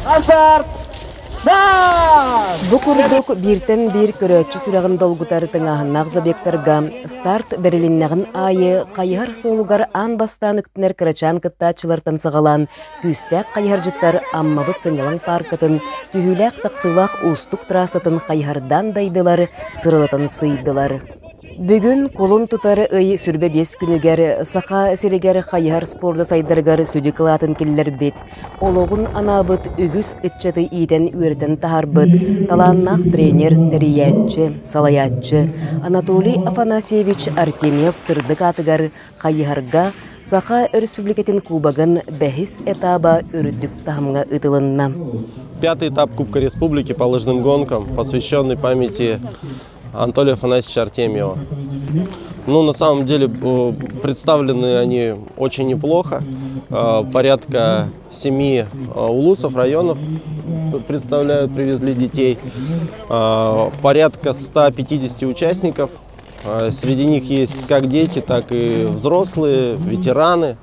Старт! Бу курдук бииртэн биир көрөөччү сүрэҕин долгутар тыҥааһыннаах забегтарга старт бэрилиннэҕин аайы хайыһар суолугар аан бастаан үктэнэр кырачаан кыттааччылартан саҕалаан күүстээх хайыһардьыттар Аммабыт сынньалаҥ пааркатын түһүүлээх-тахсыылаах уустук трассатын хайыһардаан дайдылар, сырылатан сыыйдылар. Бүгүн кулун тутар ый 25 күнүгэр Саха сиригэр хайыһар спорда сайдарыгар сүдү кылаатын киллэрбит, олоҕун анаабыт үгүс ыччаты иитэн-үөрэтэн таһаарбыт талааннаах тренер, тэрийээччи, салайааччы Анатолий Афанасьевич Артемьев сырдык аатыгар хайыһарга Саха Өрөспүүбүлүкэтин Кубогын бэһис этаба үрдүк таһымҥа ыытылынна. Пятый этап Кубка Республики по лыжным гонкам, посвященный памяти Анатолия Афанасьевича Артемьева. Ну, на самом деле, представлены они очень неплохо. Порядка 7 улусов, районов представляют, привезли детей. Порядка 150 участников. Среди них есть как дети, так и взрослые, ветераны.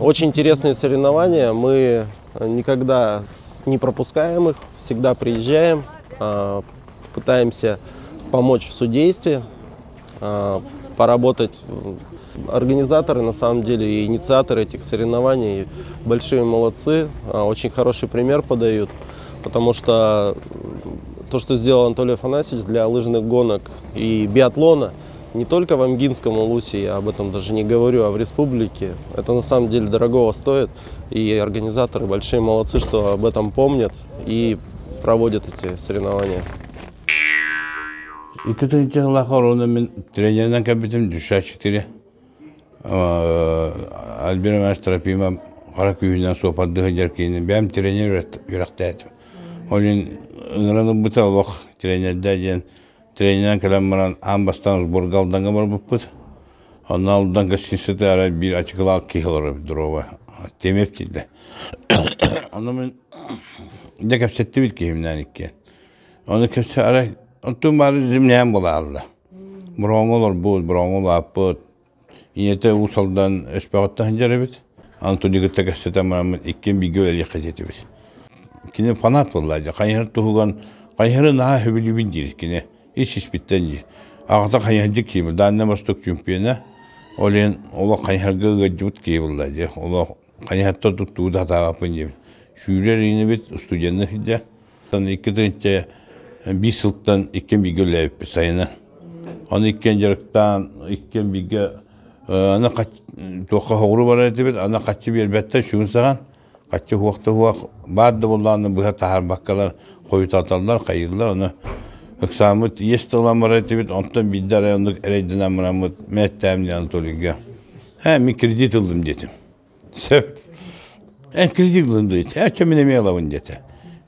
Очень интересные соревнования. Мы никогда не пропускаем их, всегда приезжаем, пытаемся помочь в судействе, поработать. Организаторы, на самом деле, и инициаторы этих соревнований большие молодцы, очень хороший пример подают, потому что то, что сделал Анатолий Афанасьевич для лыжных гонок и биатлона, не только в Амгинском улусе, я об этом даже не говорю, а в республике, это на самом деле дорогого стоит. И организаторы большие молодцы, что об этом помнят и проводят эти соревнования. 2 сыллаах оруна мин тренеринэн кэлбитим Душа 4. Альбина Иванович Трофимов хара күүһүнэн суоппардыы сылдьар киһини бэйэм тренер үөрэхтээтим. Ол иһин ыҥыран ылбыта олох тренердээ диэн тренеринэн кэлэн баран аан бастаан сборга Алдаҥҥа барбыппыт. Онно Алдан гостиницата арай биир ачыкылаах киһи олорор здорово. Темеп дииллэр. Ону мин дьэ кэпсэттибит киһимнээн иккиэн. Ону кэпсэ арай оттон баары землян буолаалла. Бороҥҥо олорбут, бороҥҥо улааппыт. Ийэтэ Уус Алдан Өспөҕүттэн сылдьар эбит. Антони кытта кэпсэтэн бараммыт иккиэн бииргэ үлэлиэххэ диэтибит. Кини фанат буолла дьэ. Хайыһар туһуган хайыһары наһаа сөбүлүүбүн диир кини. Ис испиттэн диир. Аҕата хайыһардьыт киһи Дальнай Восток чемпиона. Ол иһин олох хайыһарга ыалдьыбыт киһи буолла дии. Олох хайыһартан туттуу да сатаабаппын диэбит. Сүүрэр инибит студенна сылдьар. 2005 сылтан иккиэн бииргэ үлэлээбиппит сайына. Аны иккиэн дьарыктаан, иккиэн бииргэ аны туохха хоҕуру барар этибит, аны хаччы биэрбэттэр сүгүн саҕан, хаччы уһуох да уһуох, баар да буоллаҕына быһа таһаарбаккалар хойутаталлар, хайыыллар, аны ыксааммыт иэс да ылан барар этибит, онтон биирдэ арай оннук эрэйдэнэн бараммыт мэттэм диэн Анатолийга, «Ээ, мин кредит ыллым» диэтим. Сөп. Эн кредит ылын диэтэ. Ээ, мин эмиэ ылабын диэтэ.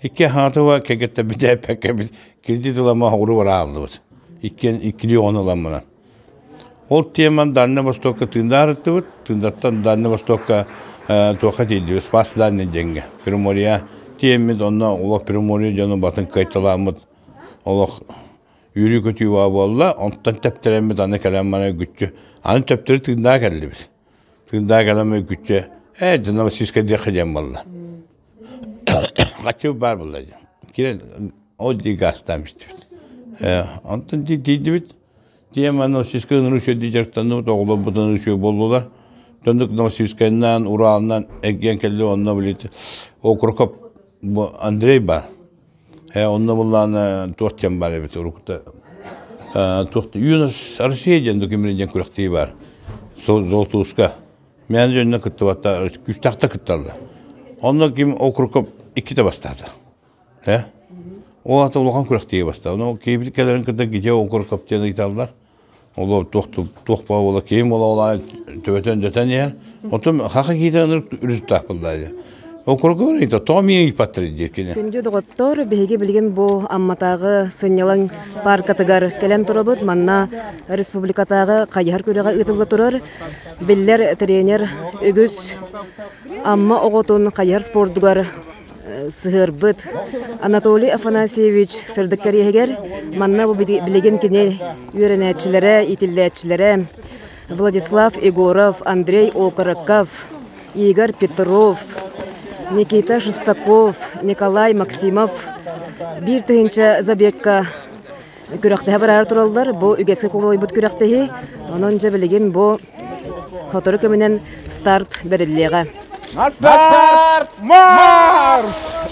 Икки хаатыба кэгеттэ бүтээппэккэ кредит ылама оҕуру барааллыбыт. Иккиэн иккилии оҕону ыламмынан. Ол теман Дальнай Востокка тыындарыттыбыт. Тыындаттан Дальнай Востокка туохха тиийдибит? Спас Дальний диэҥҥэ. Приморье тиэммит, онно олох Приморье дьону батын кыайталааммыт. Олох үөрүү-көтүү буолла. Онтон тэптэрэммит аны кэлэн баран күччү. Аны төптөрү тыындаах кэллибит. Тыындаах кэлэн өйгүччэ ээ дьоно сүүскэ диэххэ диэн буолла. Хаччы баар буолла диэн. Кирэн ол дии гаастаан истибит. Ээ онтон тиийдибит. Тиийэн Новосибирскай ынырыы дьарыктанныбыт, оҕолорбут ынырыы буоллулар. Тоннук Новосибирскайынан, Уралынан эргийэн кэлли онно билит Окрокоп бу Андрей бар. Ээ онно буллаана туох диэн бар эбит уруккута туох Юнос Россия диэн документ диэн күрэхтии бар. Золотуска. Мээн дьонно кыттыбаттар, күстахта кытталлар. Онно ким округка иккитэ бастаата. Э? Ол ата улахан күрэхтии бастаата. Ону киһибит кэлэрин кытта где округка диэн ыйыталлар. Олор туох туох буола киһим буола төбөтөн дэтэн иһэр. Оттон хаха киитэ ынырык результат булла. Округа ыйта тоҕо миин ыйпаттар диир кини. Күндү доҕоттор, биһиги билигин бу Амматааҕы сынньалаҥ пааркатыгар кэлэн турабыт. Манна республикатааҕы хайыһар күрэҕэ ыытылла турар. Биллэр тренер үгүс Амма оҕотун хайыһар спордугар сыһыарбыт Анатолий Афанасьевич сырдык кэриэһигэр манна бу билигин кини үөрэнээччилэрэ, иитиллээччилэрэ Владислав Егоров, Андрей Окороков, Игорь Петров, Никита Шестаков, Николай Максимов 1000 забегка күрэхтэһэ бараары тураллар. Бу үгэскэ кубулуйбут күрэхтэһии. Онон дьэ билигин бу сотору кэминэн старт бэриллиэҕэ. На старт! Марш!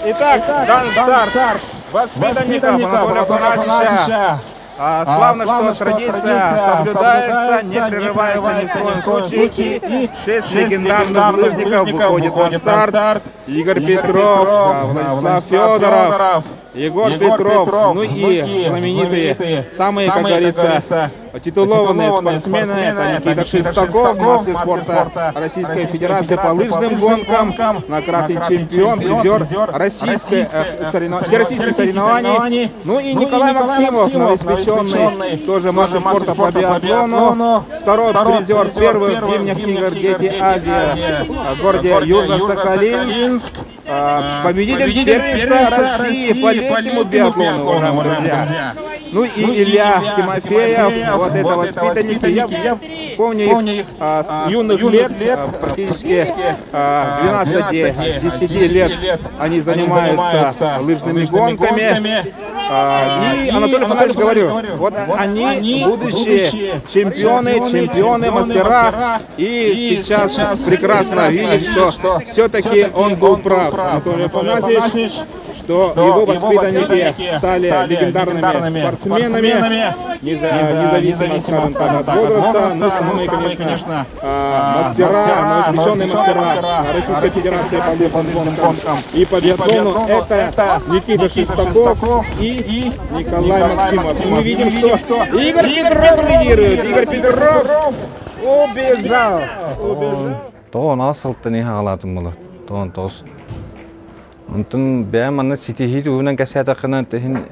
Итак, дан старт воспитанников Анатолия Афанасьевича. Славно, что традиция соблюдается, не прерывается ни в коем случае. И шесть легендарных лыжников выходит на старт. Игорь Петров, Владислав Федоров, Егор Петров, ну и знаменитые, самые, как говорится, титулованные спортсмены, это Никита Шестаков, мастер спорта Российской Федерации по лыжным гонкам, многократный чемпион, призер российской, всероссийских соревнований, ну и Николай Максимов, новоиспеченный, тоже мастер спорта по биатлону, второй призер первых зимних игр «Дети Азии» в городе Южно-Сахалинск, победитель первенства России по летнему биатлону, уважаемые друзья. Ну и Илья Тимофеев, вот это воспитанники, я помню их с юных лет, практически 12-10 лет они занимаются лыжными гонками. И Анатолий Афанасьевич говорю, вот они будущие чемпионы, мастера. И сейчас прекрасно видят, что все-таки он был прав, Анатолий Афанасьевич, что его воспитанники стали легендарными спортсменами, независимо, скажем так, от возраста, но самые, конечно, мастера, новоиспеченные мастера Российской Федерации по лыжным гонкам и по биатлону, это Никита Шестаков и Николай Максимов. И мы видим, что Игорь Петров лидирует, Игорь Петров убежал. Тоон сылтын хаалаатым була. Тоон тос. Онтон бэйэм манна ситиһии туһунан кэпсээтэххинэ иһин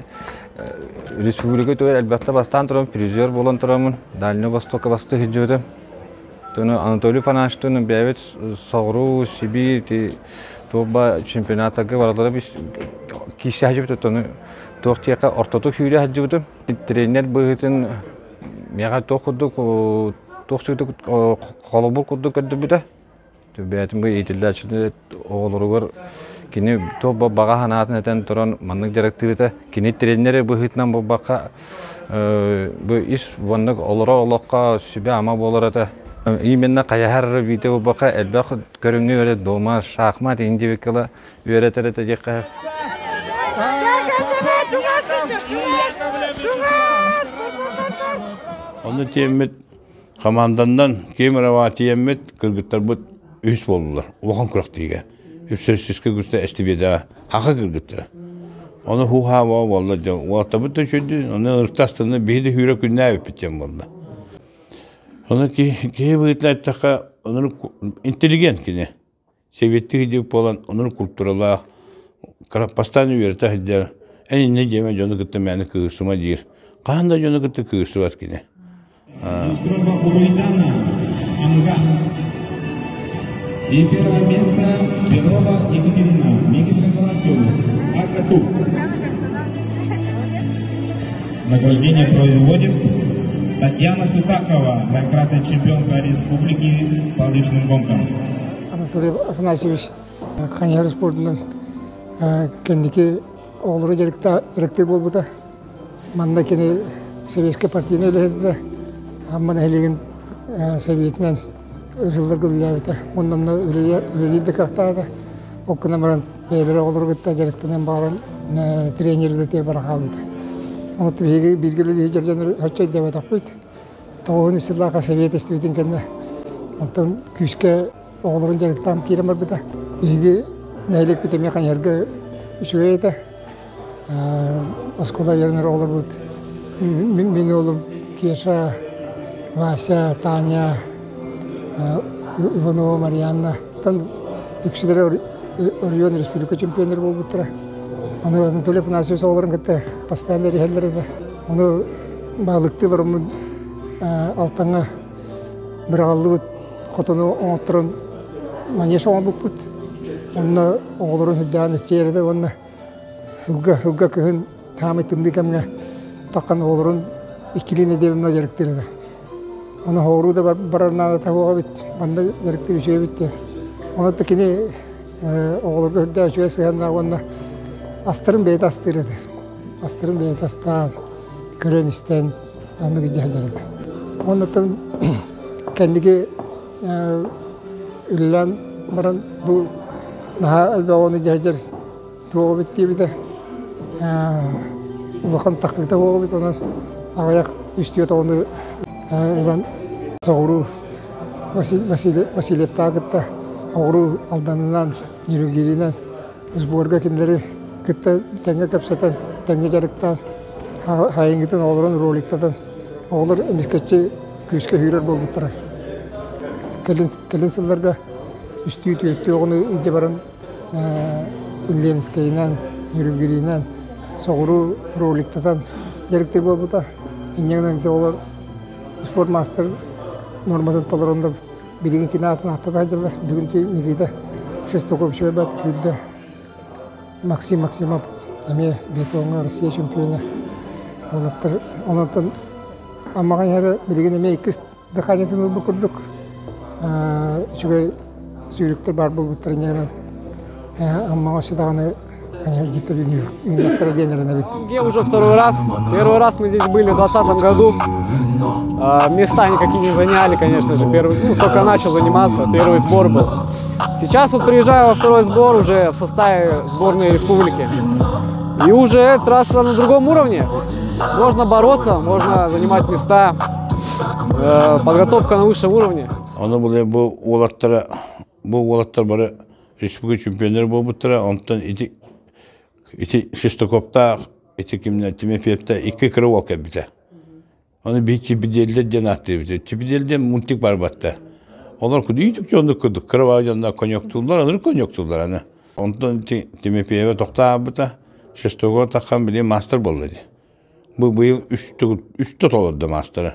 республика тугар элбэхтэ бастаан туран призер буолан тураммын Дальнего Востока басты сылдьыбытым. Тону Анатолий Афанасьевтын бэйэбит соҕуруу Сибиир ити туох чемпионаттарга баралара киирсэ сылдьыбыт тону туох диэххэ ортотук сүүрэ сылдьыбытым. Тренер быһыытын миэхэ туох курдук туох холобур курдук көрдөрбүтэ. Бэйэтин бу иитиллээччини оҕолоругар кини туох баҕа санаатын этэн туран маннык дьарыктыырыта кини тренер быһыытынан буолбакка бу ис уонна олорор олоххо сүбэ-ама буолар этэ. Именно хайаһар видео буолбакка элбэх көрүҥҥэ үөрэт дома шахмат индивикала үөрэтэр этэ диэххэ. Онно тиэммит Хамаанданнан Кемерово тиийэммит кыргыттарбыт үһүс буоллулар. Улахан күрэхтиигэ. Үпсэрсискэ күстэ эстибиэдэҕэ хаха кыргыттара. Ону хуу-хаа буолла дьон. Уолаттарбыт да үчүгэй, ону ырыта астына биһи да сүүрэ күннээбиппит диэн буолла. Ону киһи быһыытынан эттэххэ, ону интеллигент кини. Сэбиэттии сылдьыбыт буолан, ону культуралаах, бастаан үөрэтэ сылдьар, эн инньэ диэмэ дьону кытта мээнэ кыыһырсыма диир. Хаһан да дьону кытта кыыһырсыбат кини. И первое место Петрова Екатерина, Мегино-Николаевский область, АКТУ. Награждение производит Татьяна Сутакова, двукратная чемпионка республики по лыжным гонкам. Анатолий Афанасьевич хайыһар спордунан кэнники оҕолору дьарыктыыр буолбута. Манна кини советскай партийнай үлэһитэ, Амма нэһилиэгин сэбиэтинэн өр сылларга үлэлээбитэ. Уонна онно үлэлиир да кыахтаах этэ. Ол гынан баран бэйэлэрэ оҕолору кытта дьарыктанан баҕаран тренер үлэтигэр баран хаалбыта. Онон биһиги бииргэ үлэлии сылдьан соччо өйдөөбөтөхпүт. Тоҕуһун үс сыллаахха сэбиэт эстибитин кэннэ онтон күүскэ оҕолорун дьарыктаан киирэн барбыта. Биһиги нэһилиэкпит эмиэ хайыһарга үчүгэй этэ. Оскуола үөрэнэр оҕолорбут мин уолум Кеша, Вася, Таня, Иванова Марианна үксүлэрэ оройуон республика чемпионнара буолбуттара. Аны Анатолий Афанасьевич оҕолорун кытта постоянно эриһэллэр этэ. Ону баалыктыы олороммун Алтаҥҥа быраҕыллыбыт хотону оҥотторон манеж оҥорбуппут. Онно оҕолорун сүрдээҕин истиэр этэ уонна һылга һылга кыһын хаамай тымныы кэмҥэ таххан оҕолорун иккилии нэдиэлэ дьарыктыыр этэ. Ону хооруу да барар наадата суох эбит, манна дьарыктыыр үчүгэй эбит диэн. Онон кини Оҕолорго үрдэ үчүгэй сыһыаннаах уонна астарын бэйэтэ астыыр этэ. Астарын бэйэтэ астаан, көрөн-истэн оннук илдьэ сылдьар этэ. Уонна кэнники үлэлээн баран бу наһаа элбэх оҕону илдьэ сылдьар туох эбит диэбитэ. Улахан такыыта суох эбит, онон аҕыйах үс-түөрт оҕону ылан соҕуруу Васильевтаах кытта оҕуруу Алданынан, Нерюнгринэн сборга кинилэри кытта тэҥҥэ кэпсэтэн, тэҥҥэ дьарыктаан, хайыҥҥытын оҕолорун роликтатан, оҕолор эмискэччи күүскэ сүүрэр буолбуттара. Кэлин, кэлин сылларга үстүү-түөртүү оҕону илдьэ баран Ленскэйинэн, Нерюнгринэн соҕуруу роликтатан дьарыктыыр буолбута. Инньэ гынан оҕолор спортмастер нуорматын толороннор билигин кини аатын ааттата сылдьаллар. Бүгүн Никита Шестакович бат күүрдэ. Максим Максимов эмиэ биатлоҥҥа Россия чемпиона. Уолаттар ононтон Аммаҕа иһэрэ билигин эмиэ иккис дыханиятын ылбыт курдук үчүгэй сүүрүктэр баар буолбуттар инньэ Аммаҕа өссө даҕаны Уже второй раз. Первый раз мы здесь были в 2020 году. Места никакие не заняли, конечно же. Первый, ну, только начал заниматься, первый сбор был. Сейчас вот приезжаю во второй сбор уже в составе сборной республики. И уже трасса на другом уровне. Можно бороться, можно занимать места. Подготовка на высшем уровне. Ону бу уолаттара бу уолаттар бары республика чемпионнара буолбуттара, онтон ити ити Шестаковтаах, ити кимнэ Тимофеевта икки кыра уол кэлбитэ. Ону биһи Чипиделлер диэн ааттыыбыт. Чипидель диэн мультик барбатта. Олор кудуйтук дьоннук курдук кыра дьонно коньоктууллар, аны коньоктууллар аны. Онтон ити Тимофеева тохтообута, Шестакова таххан били мастер буолла дии. Бу быйыл үстэ толорду маастара.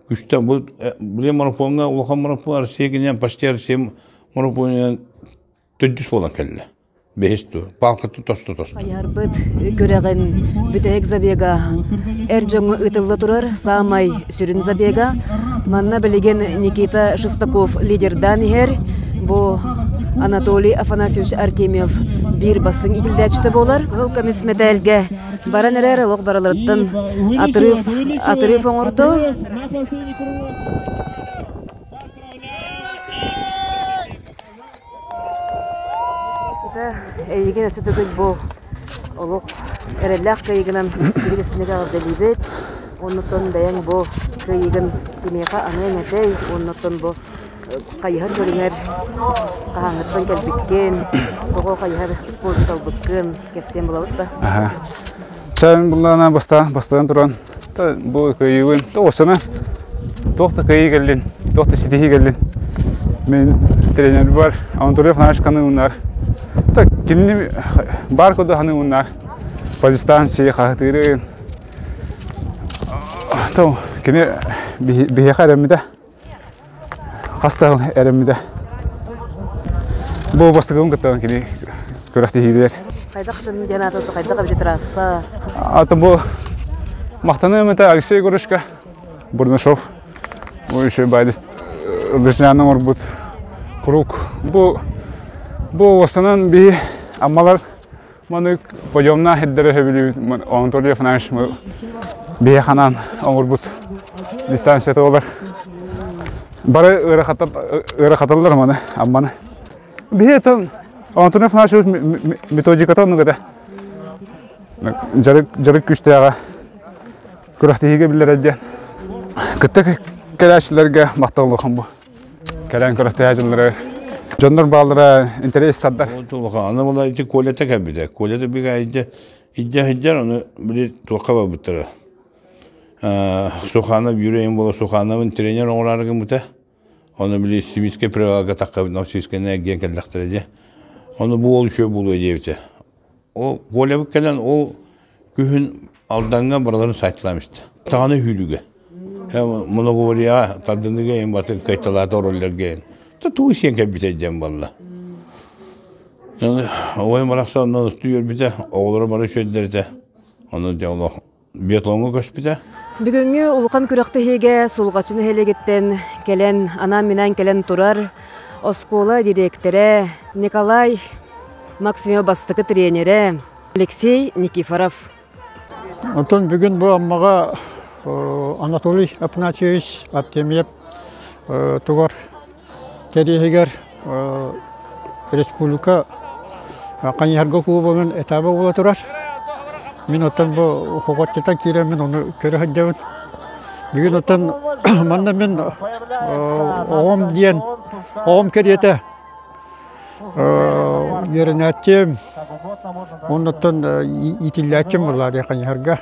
Үстэ бу били марафоҥҥа улахан марафон Россия гинэн почти Россия марафонунан төрдүс буолан кэллэ. Бэһис ту палкаты тосту тосту. Хайарбыт күрэҕин бүтэһик забега эр дьоҥҥо ыытылла турар саамай сүрүн забега. Манна билигин Никита Шестаков лидердаан иһэр. Бу Анатолий Афанасьевич Артемьев биир бастыҥ иитиллээччитэ буолар. Кыһыл көмүс мэтээлгэ Баран эрэр олох барыларыттан отрыв, отрыв оҥордо. Эйигин өссө төгүл бу олох эрэллээх кыайыгынан билигин эҕэрдэлиибит. Оннуттан бэйэҥ бу кыайыгын кимиэхэ аныаҥ этэй, оннуттан бу хайыһар көрүҥэр хаһааҥҥыттан кэлбиккин, тоҕо хайыһар спорду талбыккын кэпсиэн булабыт да? Аха. Чайын буллаана баста бастаан туран бу кыайыыбын тоҕусана туох да кыайыы кэллин, туох да ситиһии кэллин. Мен тренер бар, Анатолий Афанасьевич ханы Та кинини бар курдук ханы уннар. По дистанции хаһытыырын. То кини биһиэхэ эрэммитэ. Хас да эрэммитэ. Бу бастакыбын кытта кини күрэхтэһиилэр. Хайдах диэн аата хайдах эбит трасса? Аты бу махтаныам этэ Алексей Егоровичка Бурнашов. Бу еще байдыс лыжняны оҥорбут круг. Бу бу основном би аммалар Манык подъемнаах сирдэри сөбүлүүбүт. Анатолий Афанасьевич биһи ханан оҥорбут дистанцията буолар. Бары ыарахаталлар маны, амманы. Биһи это Анатолий Афанасьевич методиката оннук этэ. Дьарык, дьарык күүстээҕэ күрэхтэһиигэ биллэрэр диэн. Кытта кэлээччилэргэ махтал улахан бу. Кэлэн күрэхтэһэ дьоннору дьоннор бааллара интэриэс тардар. Аны була ити Колята кэлбитэ. Колята бигэ идэ идэ сылдьар ону били туохха барбыттара. Суханов Юрий буола Сухановын тренер оҥороору гыммыта. Ону били Сибирскэй привалга тахха Новосибирскайна эргийэн кэллэхтэрэ дии. Ону бу уол үчүгэй буолуо диэбитэ. Ол Колябыт кэлэн ол күһүн Алдаҥҥа барыларын сайтылаан истэ. Таҕаны сүүрүүгэ. Многоворияҕа тардыныыга эн батын кайталаата роллерга эн. Та тугу сиэн кэлбитэ диэн буолла. Ойон барахсан онно устуу үөрбүтэ, оҕолоро бары үчүгэйдэр этэ. Ону дьэ олох биатлоҥҥа көспүтэ. Бүгүҥҥү улахан күрэхтэһиигэ Сулҕаччы нэһилиэгиттэн кэлэн, анаан-минээн кэлэн турар. Оскуола дириэктэрэ Николай Максимов бастакы тренерэ Алексей Никифоров. Онтон бүгүн бу Аммаҕа Анатолий Афанасьевич Артемьев тугар кэриэһигэр республика Хайыһарга кубогын этаба буола турар. Мин оттон бу Хоготтитан киирэммин ону көрө сылдьабын. Бүгүн оттон манна мин оҕом диэн оҕом кэриэтэ үөрэнээччим оннуттан иитиллээччим буолла диэн Хайыһарга.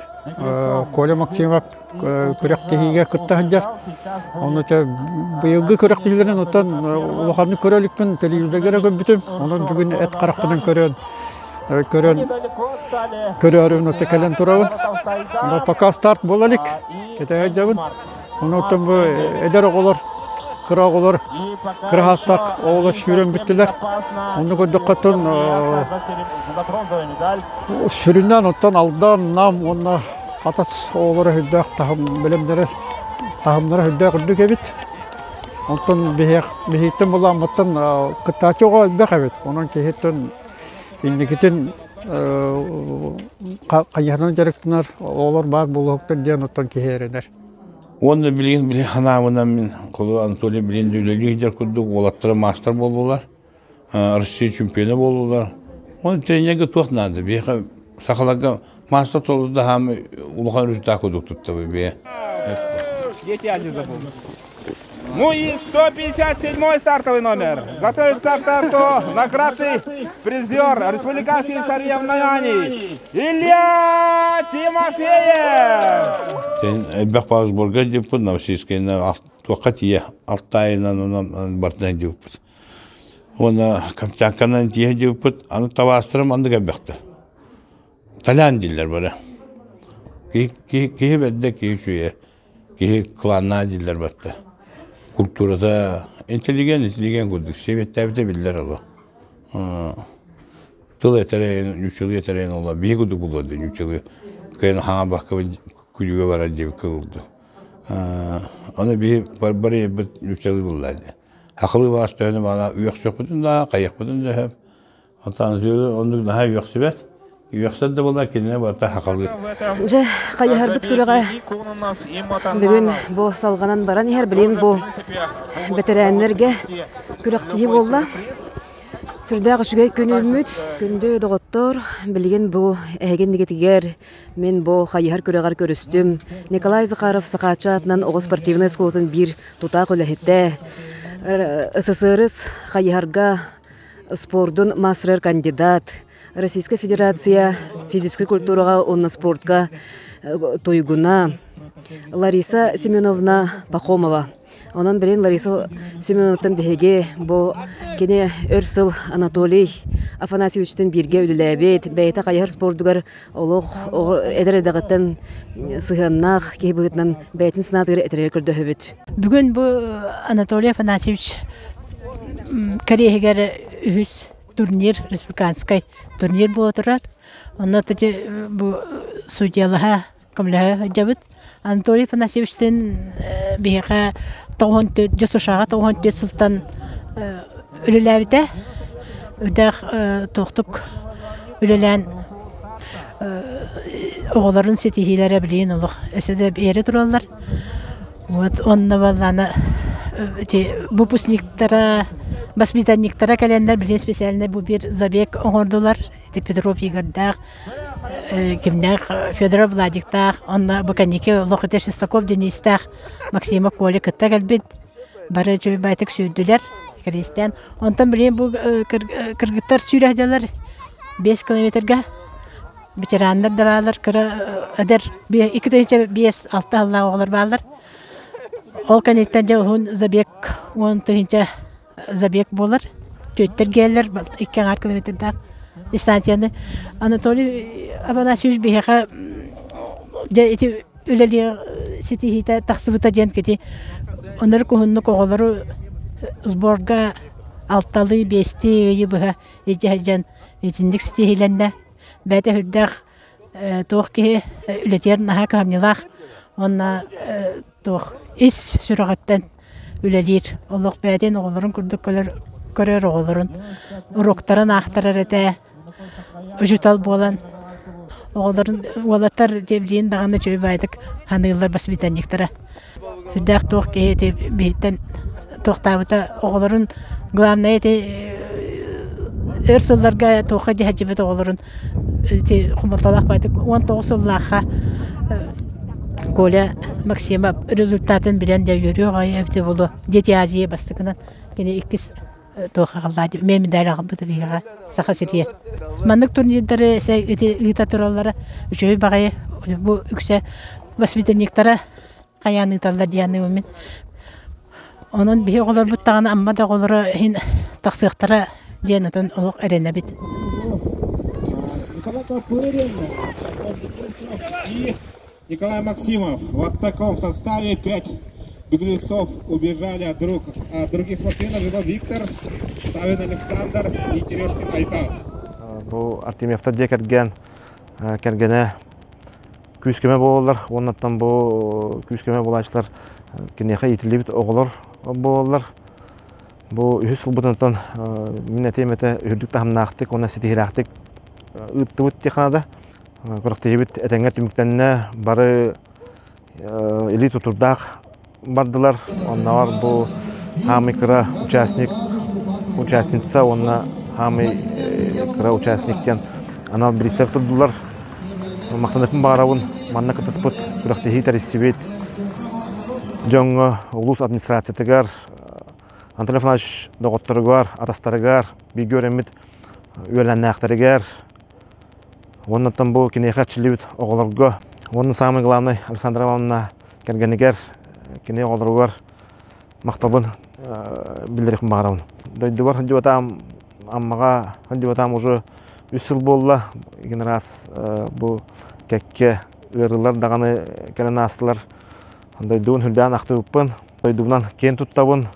Коля Максимов күрэхтэһиигэ кытта сылдьар. Ону те быйылгы күрэхтэһиилэрин оттон улаханнык көрө иликпин, телевизорга эрэ көрбүтүм. Онон бүгүн эт харахпынан көрөн көрөн көрөөрүн отто кэлэн турабын. Но пока старт буола илик. Кэтэһэ сылдьабын. Онуттан бу эдэр оҕолор, кыра оҕолор, кыраһаастаах оҕолор сүүрэн бүттүлэр. Онну көрдөххөттөн сүрүннээн оттон Алдан, Нам уонна Хатас оҕолоро сүрдээх таһым бэлэмнэрэ таһымнара сүрдээх үрдүк эбит. Онтон биһиэх биһиттэн буламмыттан кыттааччы оҕо элбэх эбит. Онон киһиттэн инникитин хайыһарынан дьарыктанар оҕолор баар буолуохтар диэн оттон киһи эрэнэр. Уонна билигин били ханаабынан мин Колу Анатолий билин үлэлии сылдьар курдук уолаттара маастар буоллулар. Россия чемпиона буоллулар. Оны тренергэ туох наада? Биһиэхэ сахаларга маастар толору хаамы улахан результат курдук туттабы бие. Дети я не забыл. Ну и 157 стартовый номер. Готовится к старту награды призер республиканских соревнований Илья Тимофеев. Элбэх сборга диппут, Новосибирскайна туохха тиийэ Алтайынан онон бартынан диппут. Уонна Камчатканан тиийэ дьыбыппыт, аны табаастарым аннык элбэхтэр. Талян дииллэр бары. Киһи, киһи бэрдэ, киһи үчүгэйэ, киһи кланнаа дииллэр батта. Культурата интеллигент, интеллигент курдук, сиэбэттээбитэ биллэр оло. Тыл этэрэ, ньуччалыы этэрэ ола, биһи курдук булуо дии ньуччалыы. Кыайан хаҥа бакка күлүүгэ барар диэбиккэ курдук. Аны биһи бары бит ньуччалыы булла дии. Хахылыы баас төһөнү баана үөхсүөхпүтүн да, хайыахпытын да сөп. Онтон оннук наһаа үөхсүбэт. Үөхсэр да буоллар кинини барыта хахалыыр. Дьэ, хайыһарбыт күрэҕэ бүгүн бу салҕанан баран иһэр. Билин бу бэтэрээннэргэ күрэхтэһии буолла. Сүрдээх үчүгэй күн үүммүт. Күндү доҕоттор, билигин бу эһиги иннигитигэр Мин бу хайыһар күрэҕэр көрүстүм. Николай Захаров Сахааччы аатынан оҕо спортивнай оскуолатын биир тутаах үлэһитэ, СССР хайыһарга спордун маастарыгар кандидат, Российскай Федерация физическэй культураҕа уонна спортка туйгуна Лариса Семеновна Пахомова. Онон билин Лариса Семеновнаттан биһиги бу кини өр сыл Анатолий Афанасьевичтын бииргэ үлэлээбит, бэйэтэ хайыһар спордугар олох эдэр эрдэҕиттэн сыһыаннаах киһи быһыытынан бэйэтин санаатыгар этэригэр көрдөһөбүт. Бүгүн бу Анатолий Афанасьевич кэриэһигэр үһүс турнир, республиканскай турнир буола турар. Онно бу судьялаһа көмөлөһө сылдьабыт. Анатолий Афанасьевичтыын биһиэхэ тоҕуһун ДЮСШ-ҕа 94 сылтан үлэлээбитэ. Үрдээх туохтук үлэлээн оҕолорун ситиһиилэрэ билигин олох өссө да биэрэ тураллар. Вот онно буоллаҕына ити выпускниктара, воспитанниктара кэлэннэр билигин специально бу биир забег оҥордулар. Ити Петров Игорьдаах кимнээх Федоров Владиктаах, онно бу кэнники олох ити Шестаков Денистээх Максимов Коля кытта кэлбит. Бары үчүгэй сүүрдүлэр Киристэн. Онтон билигин бу кыргыттар сүүрэ сылдьаллар 5 километрга. Ветераннар да бааллар, кыра эдэр 2 5-6 сыллаах оҕолор бааллар. Ол кэнниттэн дьэ уһун забег 10 000 забег буолар. Түөттэр гэллэр икки аҥаар километрдаах дистанцияны. Анатолий Афанасьевич биһиэхэ дьэ ити үлэлиэх ситиһиитэ тахсыбыта диэн кити оннук уһуннук оҕолору сборга алталыы биэстии ыйы быһа илдьэ сылдьан итинник ситиһиилэннэ. Бэйэтэ сүрдээх туох киһи үлэтигэр наһаа кыһамньылаах уонна туох ис сүрэҕиттэн үлэлиир. Олох бэйэтин оҕолорун курдук көрөр. көрөр оҕолорун уруоктарын аахтарар этэ. Учуутал буолан оҕолорун уолаттар дьиэбдиин даҕаны үчүгэй баайдык ханыыллар воспитанниктара. Сүрдээх туох киһи ити биһиттэн туохтаабыта оҕолорун главное ити өр сылларга туохха дьиһэдьибит оҕолорун ити хомолтолоох баайдык 19 сыллаахха Коля Максимов результатын билэн дьэ үөрүөх аҕай эбитэ буолуо. Дети Азии бастакынан кини иккис туох аҕаллаа эмиэ медаль аҕалбыта биһиэхэ Саха сиригэр. Маннык турнирдары ити ыыта тураллара үчүгэй баҕайы бу үксэ воспитанниктара хайаан ыыталлар диэн мин. Онон биһи оҕолорбут даҕаны Амма да оҕолоро иһин тахсыахтара диэн отон олох эрэнэбит. Николай Максимов вот в таком составе пять беглецов убежали от, друг, от других спортсменов. Это Виктор, Савин Александр и Терешкин Айтал. Бу Артемьевтар дьиэ кэргэн кэргэнэ күүс-көмө буолаллар. Уоннаттан бу күүс-көмө буолааччылар киниэхэ иитиллибит оҕолор буолаллар. Бу үһүс сылбытынан мин этиэм этэ үрдүк таһымнаахтык уонна ситиһиилээхтик ыыттыбыт диэххэ наада. Күрэхтэһиибит этэҥҥэ түмүктэннэ, бары илии тутурдаах бардылар. Оннооҕор бу хаамый кыра участник, участница уонна хаамый кыра участник диэн анал бириистэр турдулар. Махтаныахпын баҕарабын манна кытыспыт күрэхтэһии тэрийсибит дьоҥҥо, улуус администрациятыгар, Антон Афанасьевич доҕотторугар, атастарыгар, бииргэ үөрэммит үөлээннээхтэригэр, Уоннаттан бу киниэхэ эрчиллибит оҕолорго уонна самый главный Александра Ивановна кэргэнигэр, кини оҕолоругар махталбын биллэриэхпин баҕарабын. Дойдубар сылдьыбатаам Аммаҕа сылдьыбатаам уже үс сыл буолла. Игин раз бу кэккэ ыарыылар даҕаны кэлэн аастылар. Дойдубун сүрдээн ахтыбыппын, дойдубунан киэн туттабын.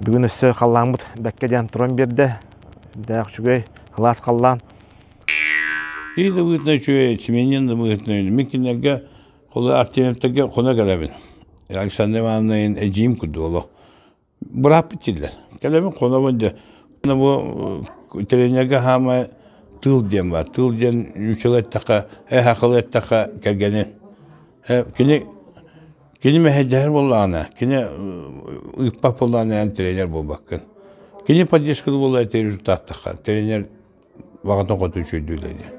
Бүгүн өссө халлааммыт бэккэ диэн туран биэрдэ. Дээх үчүгэй, сылаас халлаан. Киһи да быһыытынан үчүгэй, сменен да быһыытынан мин кинилэргэ холу Артемьевтарга хоно кэлэбин. Александра Ивановна эдьиийим курдук олох. Бырааппыт дииллэр. Кэлэбин хонобун дьэ. Бу тренергэ хаамай тыл диэн бар. Тыл диэн үчүгэй эттэххэ, э хахылы эттэххэ кэргэнин. Кини Кини мэһэйдэһэр буоллаҕына, кини ыыппат буоллаҕына эн тренер буолбаккын. Кини поддержканы буолла эти результаттахха, тренер баҕатын хоту үчүгэйдик үлэлиир.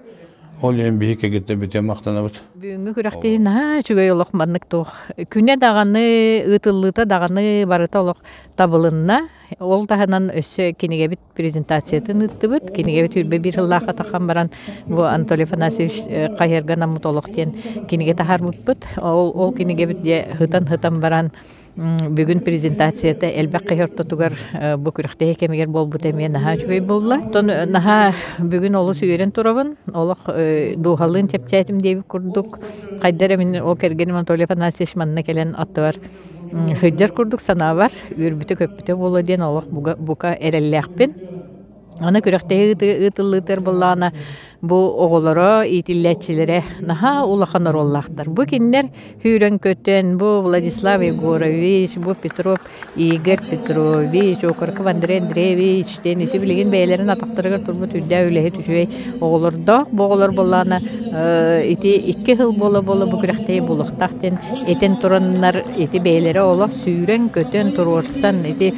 Ол иһин биһи кэгиттэ бүтэн махтанабыт. Бүгүҥҥү күрэхтэһии наһаа үчүгэй олох маннык туох. Күнэ даҕаны, ыытыллыыта даҕаны барыта олох табылынна. Ол таһынан өссө кинигэбит презентациятын ыыттыбыт. Кинигэбит үрбэ биир сыллаахха таххан баран бу Анатолий Афанасьевич Хайырга наммыт олох диэн кинигэ таһаарбыппыт. Ол, ол кинигэбит дьэ һытан-һытан баран бүгүн презентацията элбэх киһи ортотугар бу күрэхтэһии кэмигэр буолбута эмиэ наһаа үчүгэй буолла. Оттон наһаа бүгүн олус үөрэн турабын. Олох дууһалыын чэпчээтим диэбит курдук. Хайда эрэ мин ол кэргэним Анатолий Афанасьевич манна кэлэн аттыбар Сылдьар курдук санаабар, үөрбүтэ-көппүтэ буолуо диэн олох бука эрэллээхпин. Аны күрэхтэһии ыытыллыытыгар буоллаҕына, бу оҕолоро, иитиллээччилэрэ наһаа улахан оруоллаахтар. Бу кинилэр сүүрэн-көтөн, бу Владислав Егорович, бу Петров Игорь Петрович, Окороков Андрей Андреевич диэн ити билигин бэйэлэрин атахтарыгар турбут үрдээх үлэһит үчүгэй оҕолордоох. Бу оҕолор буоллаҕына ити икки сыл буола-буола бу күрэхтэһии буолуохтаах диэн этэн тураннар ити бэйэлэрэ олох сүүрэн-көтөн туруорсан ити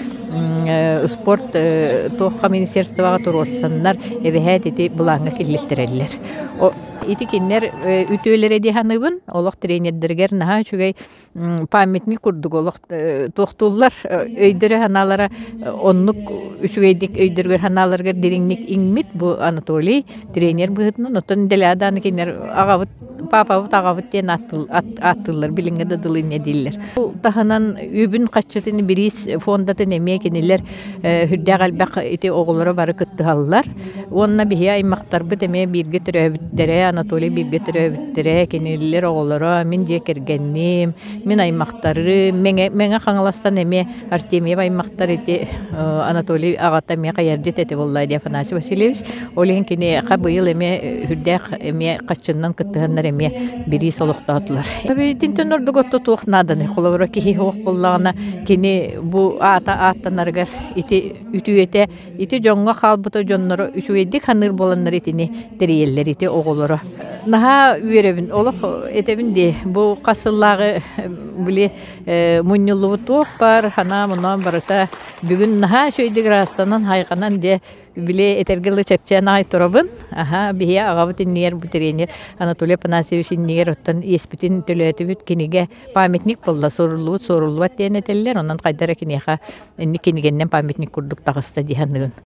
спорт туохха министерствоҕа туруорсаннар эбэһээт ити былааҥҥа киллэртэрэллэр. Ити кинилэр үтүөлэрэ дии саныыбын. Олох тренердэригэр наһаа үчүгэй памятник курдук олох туохтууллар өйдөрө-санаалара оннук үчүгэйдик өйдөрүгэр-санааларыгар дириҥник иҥмит бу Анатолий тренер быһыытынан оттон Делядааны кинилэр аҕабыт паапабыт аҕабыт диэн ааттыыллар билиҥҥи да дылы инньэ дииллэр. Ол таһынан үбүн хаччытын бириис фондатын эмиэ кинилэр сүрдээх элбэх ити оҕолоро бары кыттыһаллар. Уонна биһи аймахтарбыт эмиэ бииргэ төрөөбүттэрэ, Анатолий бииргэ төрөөбүттэрэ, кинилэр оҕолоро, мин дьиэ кэргэним, мин аймахтарым, Мэҥэ, Мэҥэ Хаҥаластан эмиэ Артемьев аймахтар ити Анатолий аҕата эмиэ хайардьыт этэ буолла дии Афанасий Васильевич. Ол иһин киниэхэ быйыл эмиэ сүрдээх эмиэ хаччыннан кыттыһаннар эмиэ эмиэ бириис олохтоотулар. Итинтэн ордук отто туох нааданы холобура киһи суох буоллаҕына кини бу аата ааттанарыгар ити үтүөтэ ити дьоҥҥо хаалбыта дьонноро үчүгэйдик саныыр буоланнар итини тэрийэллэр ити оҕолоро. Наһаа үөрэбин олох этэбин дии бу хас сыллааҕы били мунньуллубут туох баар санаа-мунаан барыта бүгүн наһаа үчүгэйдик ыраастанан хайҕанан дьэ били этэргэ дылы чэпчээн аҕай турабын. Аһа, биһиги аҕабыт иннигэр бу тренер Анатолий Афанасьевич иннигэр оттон иэспитин төлөөтүбүт кинигэ памятник буолла суруллубут суоруллубат диэн этэллэр онон хайда эрэ киниэхэ инник кинигэннэн памятник курдук таҕыста дии саныыбын.